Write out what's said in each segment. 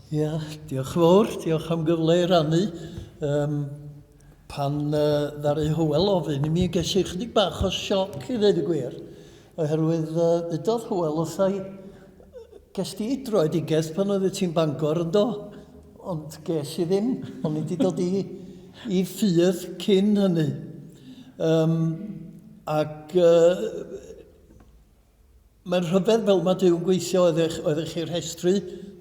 Ia, diolch yn fawr, diolch am gyfle i rannu. Um, pan uh, ddaru Hywel ofyn i mi, ges i chydig bach o sioc i ddweud y gwir, oherwydd uh, ddudodd Hywel wrtha i, ges di droedigaeth pan oedd ti'n Bangor yn do? Ond ges i ddim, o'n i wedi dod i, i ffydd cyn hynny. Um, ac uh, Mae'n rhyfedd fel mae Duw'n gweithio, oeddech, oeddech chi rhestru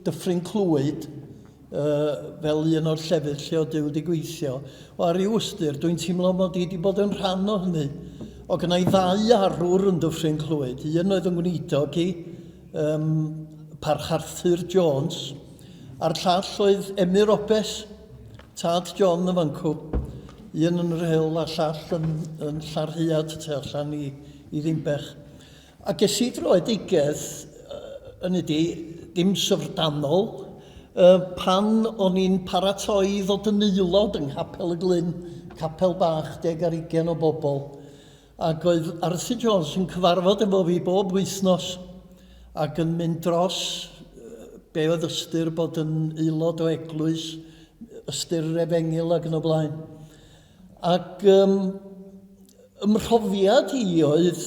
Dyffryn Clwyd uh, fel un o'r llefydd lle oedd Duw wedi gweithio. O, ar ryw ystyr, dwi'n teimlo mod i wedi bod yn rhan o hynny. O gyna i ddau arwr yn Dyffryn Clwyd. Un oedd yn gwneudog i, um, Parch Arthur Jones, a'r llall oedd Emyr Robes, tad John y fancw. Un yn yr hewl a'r llall yn, yn Llarhuad tu allan i, i Ddinbech. A ges i dröedigaeth, yn ydi, dim syfrdanol, pan o'n i'n paratoi i ddod yn aelod yng Nghapel y Glyn, capel bach deg ar ugain o bobl. Ac oedd Arthur Jones yn cyfarfod efo fi bob wythnos ac yn mynd dros be oedd ystyr bod yn aelod o eglwys, ystyr yr efengyl ac yn y blaen. Ac um, ymhrofiad i oedd,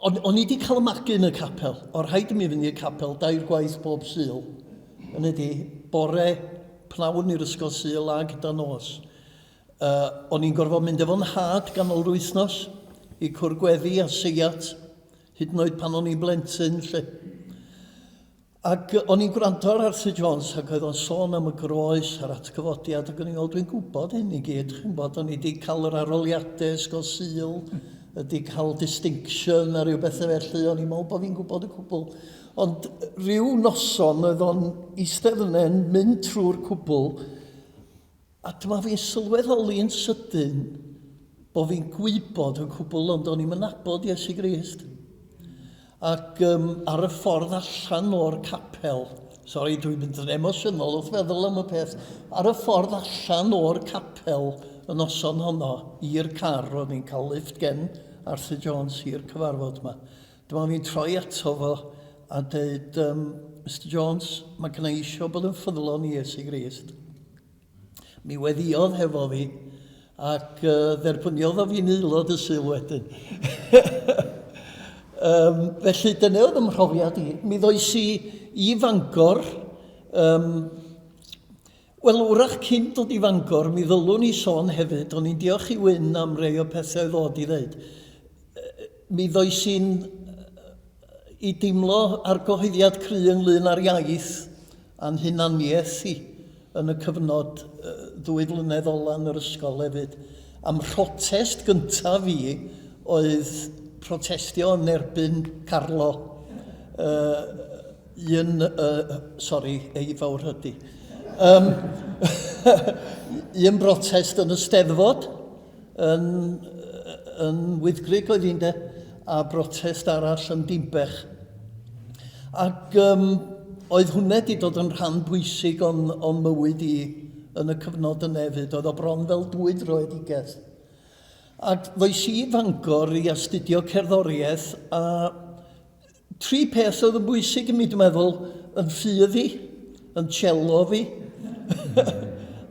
on, o'n i wedi cael y magu yn y capel, o rhaid i mi fynd i'r capel dair gwaith bob Sul, yn ydi, bore, pnawn i'r ysgol Sul a gyda nos. Uh, o'n i'n gorfod mynd efo'n nhad ganol yr wythnos i cwr gweddi a seiat, hyd yn oed pan o'n i'n blentyn, lle. Ac o'n i'n gwrando ar Arthur Jones ac oedd o'n sôn am y groes a'r atgyfodiad ac o'n i'n meddwl, dwi'n gwybod hyn i gyd, chi'n gwybod, o'n i wedi cael yr aroliadau ysgol Sul, wedi cael distinction a rhyw bethau felly, o'n i'n meddwl bod fi'n gwybod y cwbl. Ond rhyw noson oedd o'n eistedd yna yn mynd trwy'r cwbl, A dyma fi'n sylweddoli yn sydyn bo fi'n gwybod y cwbl ond o'n i'm yn nabod Iesu Grist. Ac um, ar y ffordd allan o'r capel, sori dwi'n mynd yn emosiynol wrth feddwl am y peth, ar y ffordd allan o'r capel y noson honno i'r car, o'n i'n cael lift gen Arthur Jones i'r cyfarfod yma. Dyma fi'n troi ato fo a dweud, um, Mr Jones, mae gynna i eisiau bod yn ffyddlon i Iesu Grist. Mi weddïodd hefo fi ac uh, dderbyniodd o fi'n aelod y Sul wedyn. um, felly dyna oedd ymhrofiad i. Mi ddoes i i Fangor, um, wel wrach cyn dod i Fangor, mi ddylwn i sôn hefyd, o'n i'n diolch i Wyn am rei o pethau ddod i ddeud. Mi ddoes i'n i deimlo argyhoeddiad cry ynglyn â'r iaith a'n hunaniaeth i yn y cyfnod ddwy flynedd ola yn yr ysgol hefyd. A'm mhrotest gyntaf fi oedd protestio yn erbyn Carlo, uh, un, uh, sori, ei fawrhydi. Um, un brotest yn y Steddfod, yn, yn Wyddgrug oedd hi'n de, a brotest arall yn Dinbech. Ac um, oedd hwnna wedi dod yn rhan bwysig o'n, on mywyd i yn y cyfnod yna hefyd. Oedd o bron fel dwy droedigaeth. Ac ddoes i Fangor i astudio cerddoriaeth a Tri peth oedd yn bwysig i mi, dwi'n meddwl, yn ffydd i, yn cello fi,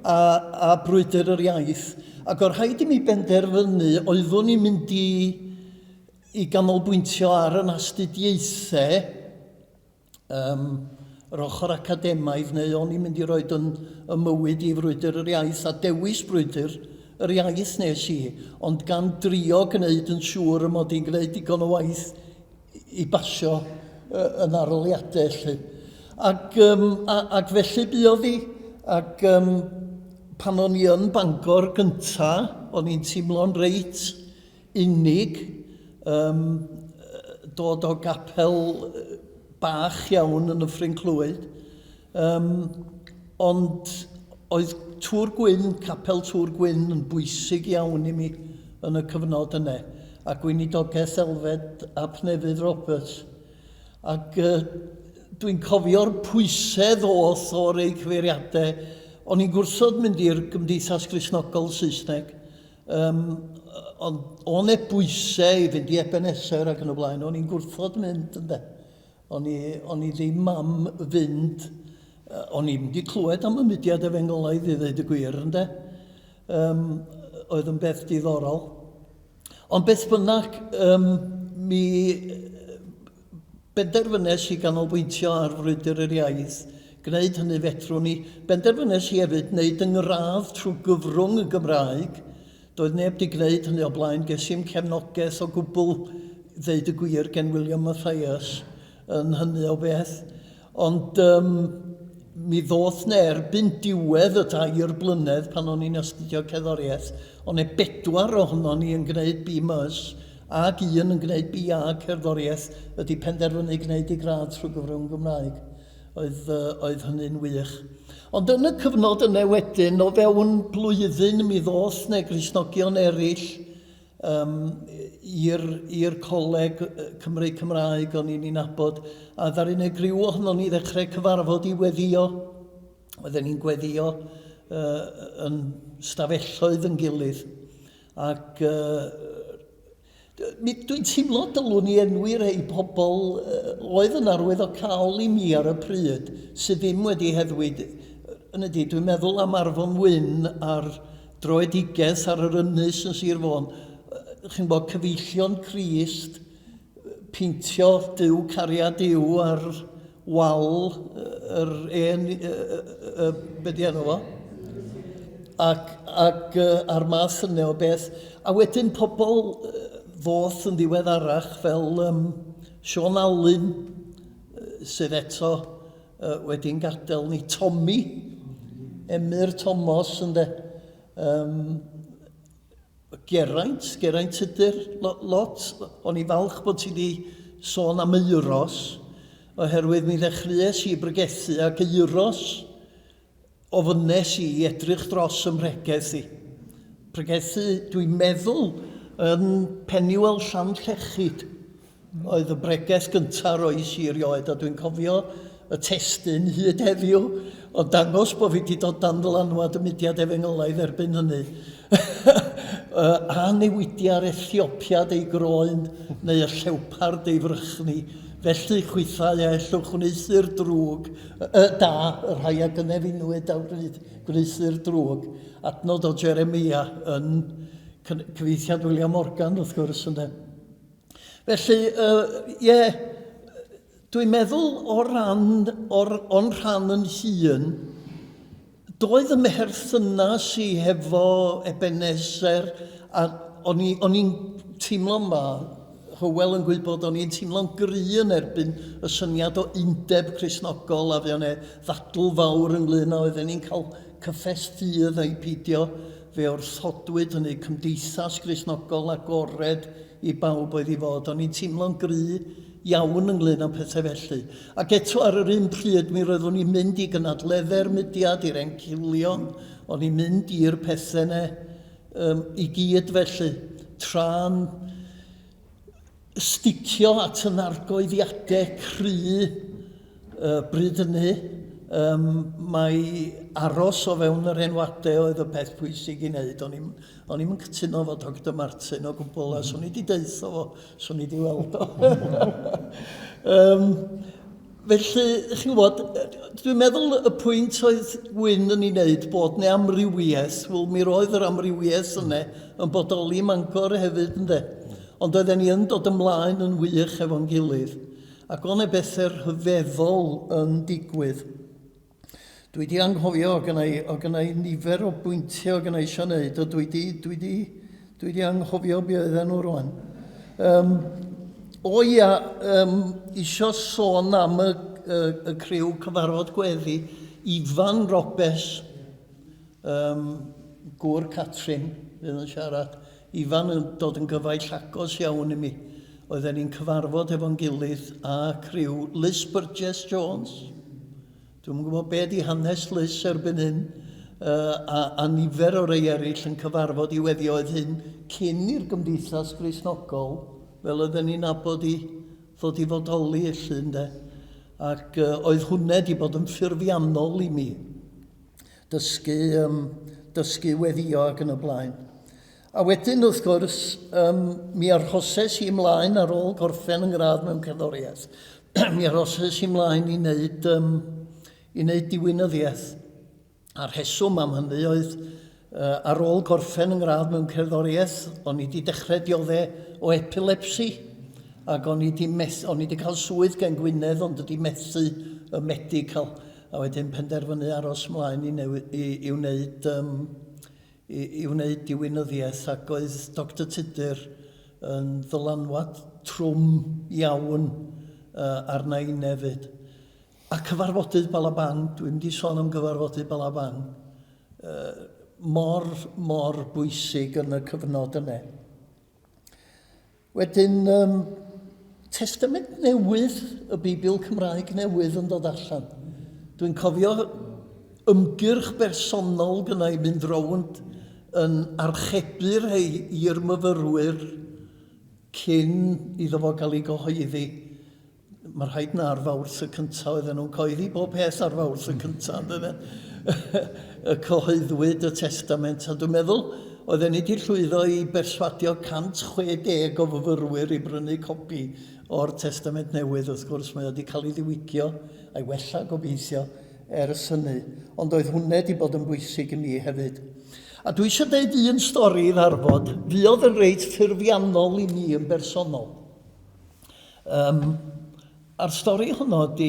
a, a brwydr yr iaith. Ac o'r rhaid i mi benderfynu, oeddwn i'n mynd i, i ganolbwyntio ar yn astudiaethau, um, yr ochr academaidd, neu o'n i'n mynd i roed yn y mywyd i frwydr yr iaith, a dewis brwydr yr iaith nes i, ond gan drio gwneud yn siŵr y mod i'n gwneud digon o waith i basio yn aroliadau 'lly. Ac, um, a, ac felly buodd hi, ac um, pan o'n i yn Bangor gynta, o'n i'n teimlo'n reit unig, um, dod o gapel bach iawn yn Nyffryn Clwyd. Um, ond oedd Tŵr Gwyn, Capel Tŵr Gwyn yn bwysig iawn i mi yn y cyfnod yna, a gweinidogaeth Elfed ap Nefydd Roberts. Ac uh, dwi'n cofio'r pwysau ddoth o'r ei cyfeiriadau. O'n i'n gwrthod mynd i'r Gymdeithas Gristnogol Saesneg, um, ond o'n e bwysau i fynd i Ebenezer ac yn y blaen, o'n i'n gwrthod mynd, ynde. O'n i, o'n i ddim am fynd. O'n i'm wedi clywed am y mudiad efengylaidd i ddeud y gwir, ynde? Um, oedd yn beth diddorol. Ond beth bynnag, um, mi benderfynes i ganolbwyntio ar frwydr yr iaith, gwneud hynny fedrwn i. Benderfynes i hefyd wneud yng ngradd trwy gyfrwng y Gymraeg. Doedd neb wedi gwneud hynny o blaen, ges i'm cefnogaeth o gwbl, ddeud y gwir, gen William Mathias yn hynny o beth. Ond um, mi ddoth ne erbyn diwedd y tair blynedd pan o'n i'n astudio cerddoriaeth, o'n e bedwar ohonon ni yn gwneud BMus ac un yn gwneud BA cerddoriaeth wedi penderfynu gwneud ei gradd trwy gyfrwng Gymraeg. Oedd, uh, oedd hynny'n wych. Ond yn y cyfnod yna wedyn, o fewn blwyddyn mi ddoth ne Gristnogion eraill um, i'r coleg Cymru Cymraeg o'n i'n ei nabod, a ddaru yna griw ohonon ni ddechrau cyfarfod i weddio. Oedden ni'n gweddio uh, yn stafelloedd yn gilydd. Ac uh, dwi'n teimlo dylwn i enwi rhai pobl uh, oedd yn arwyddocaol i mi ar y pryd sydd ddim wedi heddwyd. Yn ydy, dwi'n meddwl am Arfon Wyn a'r Dröedigaeth ar yr ynys yn Sir Fôn, chi'n gwybod, cyfeillion Crist, peintio Duw cariad Duw ar wal yr en, be di enw fo? Ac, ac a'r math yna o beth. A wedyn pobl ddoth yn ddiweddarach fel um, Sean Alun, sydd eto wedi'n gadael ni. Tommy, Emyr Tomos, ynde. Um, Geraint, Geraint Tudur, lot. O'n i falch bod ti wedi sôn am Euros, oherwydd mi ddechreuais i bregethu ac Euros Ofynnes i i edrych dros 'y mhregeth i. Pregethu, dwi'n meddwl, yn Penuel Llanllechid oedd y bregeth gynta roes i erioed, a dwi'n cofio y testun hyd heddiw, ond dangos bod fi wedi dod dan ddylanwad y mudiad efengylaidd erbyn hynny. A newidia'r Ethiopiad ei groen neu y llewpard ei frychni, felly chwithau a ellwch wneuthur drwg Y da, y rhai a gynefinwyd a gwneuthur drwg. Adnod o Jeremia yn cyfieithiad William Morgan, wrth gwrs, ynde. Felly, ie, yeah, dwi'n meddwl o ran, o'r, o'n rhan yn hun, Doedd 'y mherthynas i hefo Ebenezer, a o'n i, o'n i'n teimlo, ma' Hywel yn gwybod, o'n i'n teimlo'n gry yn erbyn y syniad o undeb Cristnogol, a fuo 'ne ddadl fawr ynglyn â oedden ni'n cael cyffes ffydd ai peidio. Fe wrthodwyd hynny, cymdeithas Gristnogol agored i bawb oedd i fod. O'n i'n teimlo'n gry iawn ynglyn â pethau felly. Ac eto ar yr un pryd mi roeddwn i'n mynd i gynadleddau'r mudiad, i'r encilion, o'n i'n mynd i'r pethau yna um, i gyd felly, tra'n sticio at yn argoeddiadau cry uh, bryd hynny, um, mae aros o fewn yr enwadau oedd y peth pwysig i wneud. O'n i'n O'n i'm yn cytuno efo Doctor Martin o gwbl, a swn i wedi deutho fo, swn i wedi weld o. um, felly, chi'n gwybod, dwi'n meddwl y pwynt oedd Wyn yn ei wneud bod neu amrywiaeth, wel mi roedd yr amrywiaeth yna yn bodoli ym Mangor hefyd, ynde? Ond oedden ni yn dod ymlaen yn wych efo'n gilydd, ac o'n e bethau rhyfeddol yn digwydd. Dwi 'di anghofio, o gynna i, o gynna i nifer o bwyntiau o gynna i eisiau wneud, o dwi 'di, dwi 'di, dwi 'di anghofio be oedden nhw rwan. Um, o ia, um, isio sôn am y, y, y criw cyfarfod gweddi, Ifan Robes, um, gŵr Catrin, fydd yn siarad. Ifan yn dod yn gyfaill agos iawn i mi. Oedden ni'n cyfarfod efo'n gilydd a criw Liz Burgess Jones. Dwi'm yn gwybod be di hanes Liz erbyn hyn, uh, a, a nifer o rei eraill yn cyfarfod i weddio oedd hyn cyn i'r Gymdeithas Gristnogol, fel oedden ni'n nabod i, ddod i fodoli elly, ynde. Ac uh, oedd hwnna di bod yn ffurfiannol i mi. Dysgu, um, dysgu weddio ac yn y blaen. A wedyn, wrth gwrs, um, mi arhoses i ymlaen ar ôl gorffen yng ngradd mewn cerddoriaeth. mi arhoses i ymlaen i wneud, um, i wneud diwinyddiaeth. A'r rheswm am hynny oedd, ar ôl gorffen yng ngradd mewn cerddoriaeth, o'n i wedi dechrau diodde o epilepsi, ac o'n i wedi, meth, o'n i wedi cael swydd gen Gwynedd, ond wedi methu y medical, a wedyn penderfynu aros mlaen i, newi, i, i wneud, um, i, i wneud diwinyddiaeth, ac oedd Doctor Tudur yn ddylanwad trwm iawn arna i hefyd. A cyfarfodydd Balabang, dwi'n mynd i sôn am gyfarfodydd Balabang, uh, mor, mor bwysig yn y cyfnod yna. Wedyn, um, Testament Newydd, y Beibl Cymraeg newydd yn dod allan. Dwi'n cofio ymgyrch bersonol gyna i mynd rownd yn archebu rhai i'r myfyrwyr cyn iddo fo gael ei gyhoeddi. Mae rhaid na ar Fawrth y cyntaf oedden nhw'n coeddi bob peth ar Fawrth y cyntaf, yn dydyn? Y cyhoeddwyd y testament, a dwi'n meddwl oedden ni wedi llwyddo i berswadio 160 o fyfyrwyr i brynu copi o'r Testament Newydd. Wrth gwrs, mae o wedi cael ei ddiwygio a'i wella gobeithio ers hynny, ond oedd hwnna wedi bod yn bwysig i mi hefyd. A dwi eisiau dweud un stori i ddarfod, fuodd yn reit ffurfiannol i mi yn bersonol. Um, a'r stori honno ydy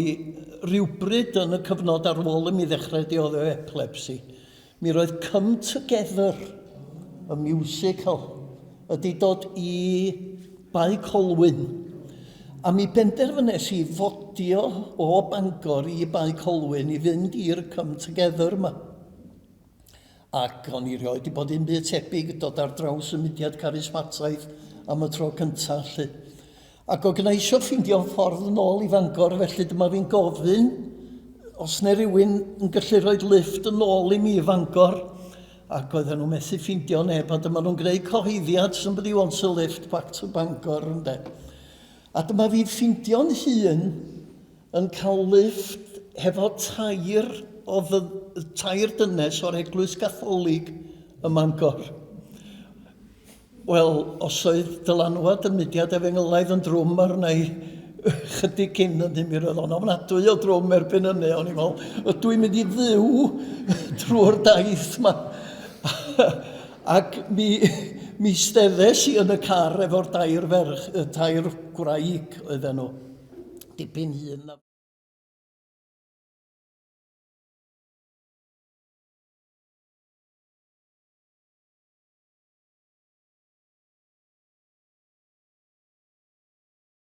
rhywbryd yn y cyfnod ar ôl i mi ddechrau dioddef epilepsi, mi roedd Come Together, y musical, ydy dod i Bae Colwyn. A mi benderfynes i fodio o Bangor i Bae Colwyn i fynd i'r Come Together yma. Ac o'n i rioed 'di bod un byd tebyg, dod ar draws y mudiad carismataidd am y tro cynta 'lly. Ac o' gynna i isio ffeindio ffordd yn ôl i Fangor, felly dyma fi'n gofyn os 'ne rywun yn gallu rhoi lifft yn ôl i mi i Fangor. Ac oedden nhw methu ffeindio neb, a dyma nhw'n gwneud cyhoeddiad, "Somebody wants a lift back to Bangor", ynde. A dyma fi'n ffeindio'n hun yn cael lifft hefo tair o tair dynes o'r Eglwys Gatholig ym Mangor. Wel, os oedd dylanwad y mudiad efengylaidd yn drwm arna i chydig cyn hynny, mi roedd o'n ofnadwy o drwm erbyn hynny. O'n i'n meddwl, ydw i'n mynd i fyw drwy'r daith yma? Ac mi, mi steddes i yn y car efo'r dair ferch, y tair gwraig oedden nhw. Dipyn hŷn na.